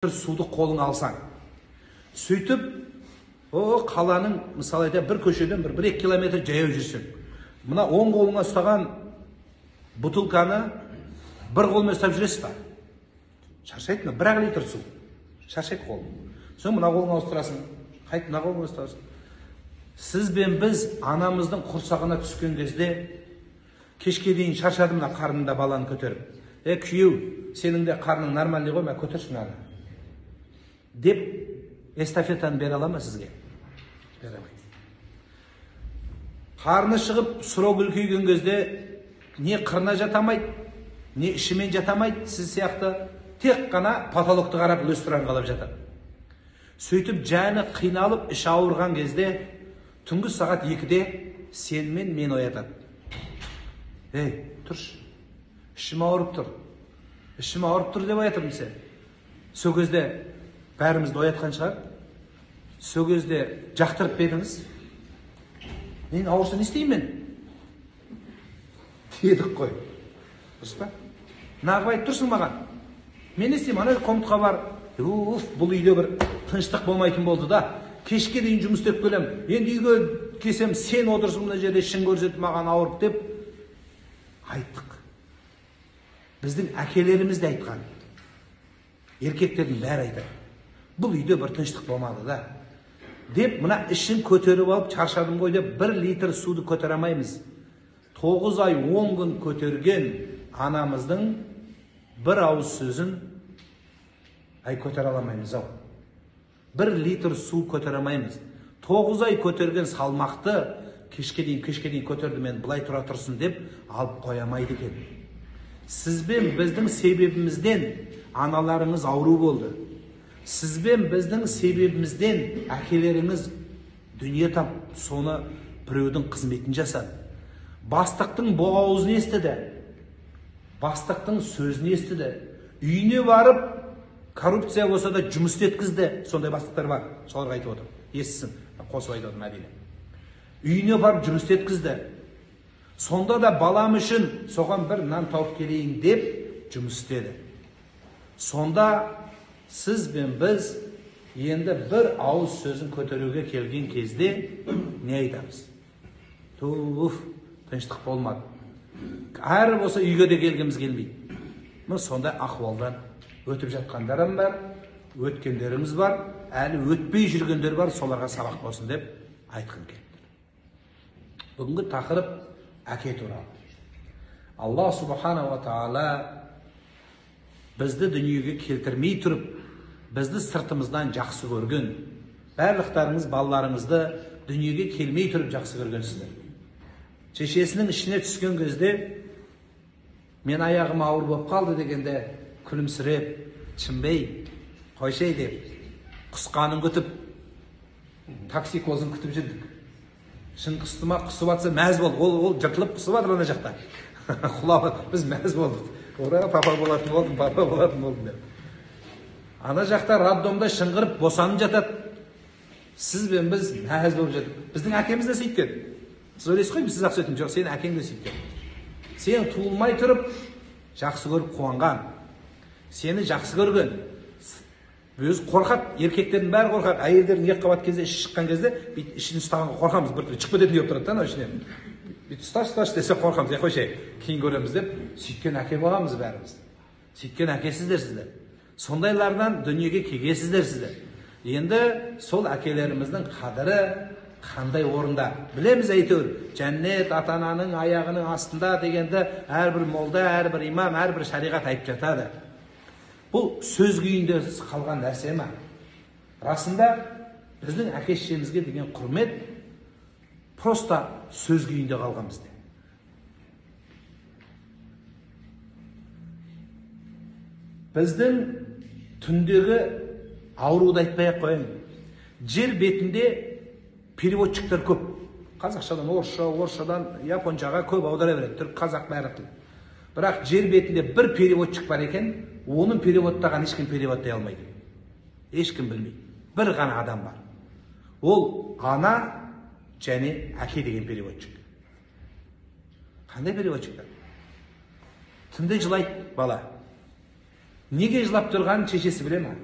Суды қолыңа алсаң, сөйтіп о қаланың, мысалы айтайық, бір көшеден бір екі километр жаяу жүрсең, мына оң қолыңа ұстаған бутылканы бір қолмен ұстап жүресіз ба? Шаршайды ма? 1-ақ литр су. Шаршайды қолың. Соң мына қолыңа ауыстырасың, қайтып мына қолыңа ұстарсың. Сіз бен біз анамыздың құрсағына түскен кезде кешке дейін шаршадым мына қарнымда баланы көтеріп. Күйеу, сенің де қарның нормальный ғой, мә көтерші мынаны деп эстафетаны бере ала ма сізге? Бере алмайды. Қарны шығып, срок үлкейген кезде не қырына жатамайды, не ішімен жатамайды, сіз сияқты тек қана потолокты қарап люстраны қалап жатады. Сөйтіп жаны қиналып, іші ауырған кезде түнгі сағат 2-де сен мен мені оятады. Ей, тұршы, ішім ауырып тұр, ішім ауырып тұр деп оятырмын сен. Сол кезде бәрімізді оятқан шығар. Сол кезде жақтырып па едіңіз? Мен ауырса не істеймін мен? Дедік қой. Дұрыс па? Нағып айтып тұрсың маған. Мен не істеймін? Ана комнатқа бар. Уф, бұл үйде бір тыныштық болмайтын болды да. Кешке дейін жұмыс істеп келем. Енді үйге келсем, сен отырсың мына жерде ішің көрсетіп маған ауырып деп айттық. Біздің әкелеріміз де айтқан. Еркектердің бәрі айтады. Бұл үйде бір тыныштық болмады да деп мына ішін көтеріп алып шаршадым ғой деп 1 литр суды көтере алмаймыз. 9 ай 10 күн көтерген анамыздың бір ауыз сөзін ай көтере алмаймыз ау. 1 литр су көтере алмаймыз. 9 ай көтерген салмақты кешке дейін көтерді мен былай тұра тұрсын деп алып қоя алмайды екен. Сізбен біздің себебімізден аналарыңыз ауру болды. Сізбен біздің себебімізден әкелеріңіз дүние тап, соны біреудің қызметін жасады. Бастықтың боғауызын естіді. Бастықтың сөзін естіді. Үйіне барып коррупция болса да жұмыс істеткізді. Сондай бастықтар бар. Соларға айтып отырмын. Естісін, қосып айтып отырмын әдейі. Үйіне барып жұмыс істеткізді. Сонда да балам үшін соған бір нан тауып келейін деп жұмыс істеді. Сонда сіз бен біз енді бір ауыз сөзін көтеруге келген кезде не айтамыз? Туф, тыныштық болмады. Әрі болса үйге де келгіміз келмейді. Міне сондай ахуалдан өтіп жатқандарым бар, өткендеріміз бар, әлі өтпей жүргендер бар, соларға сабақ болсын деп айтқым келді. Бүгінгі тақырып әке туралы. Алла субханала тағала бізді дүниеге келтірмей тұрып, бізді сыртымыздан жақсы көрген. Барлықтарыңыз балаларыңызды дүниеге келмей тұрып жақсы көргенсіздер. Шешесінің ішіне түскен кезде мен аяғым ауыр болып қалды дегенде күлімсіреп, шынбей, қойшай деп құсқанын күтіп, токсикозын күтіп жүрдік. Шын құсты ма, құсып атса мәз болды. Ол жыртылып құсып жатыр ана жақта. Құлап, біз мәз болдық. Ура, папа болатын болдым, папа болатын болдым деп. Ана жақта роддомда шыңғырып босанып жатады. Сіз бен біз мәз болып жатып. Біздің әкеміз де сөйткен. Сіз ойлайсыз ғой, сіз ақ сөйткен. Жоқ, сенің әкең де сөйткен. Сен туылмай тұрып жақсы көріп қуанған. Сені жақсы көрген. Өзі қорқады, еркектердің бәрі қорқады. Әйелдердің екі қабат кезде іші шыққан кезде бүйтіп ішін ұстағанға қорқамыз, бір түрлі шығып кететін болып тұрады да анау ішінен. Бүйтіп ұсташы, ұсташы десе қорқамыз, қойшы, кейін көреміз деп сөйткен әке боламыз бәріміз. Сөйткен әкесіздер сіздер. Сондайлардан дүниеге келгенсіздер сіздер. Енді сол әкелеріміздің қадірі қандай орында? Білеміз әйтеуір, жәннет ата-ананың аяғының астында дегенді әрбір молда, әрбір имам, әрбір шариғат айтып жатады. Бұл сөз күйінде қалған нәрсе ма? Расында біздің әке шешемізге деген құрмет просто сөз күйінде қалған бізде. Біздің түндегі ауруды айтпай ақ қояйын. Жер бетінде переводчиктер көп. Қазақшадан орысша, орысшадан японшаға көп аудара береді. Түрік, қазақ бәрі тіл. Бірақ жер бетінде бір переводчик бар екен, оның переводтаған ешкім переводтай алмайды. Ешкім білмейді. Бір ғана адам бар. Ол ана және әке деген переводчик. Қандай переводчиктер? Түнде жылайды бала. Неге жылап тұрғанын шешесі біле ме?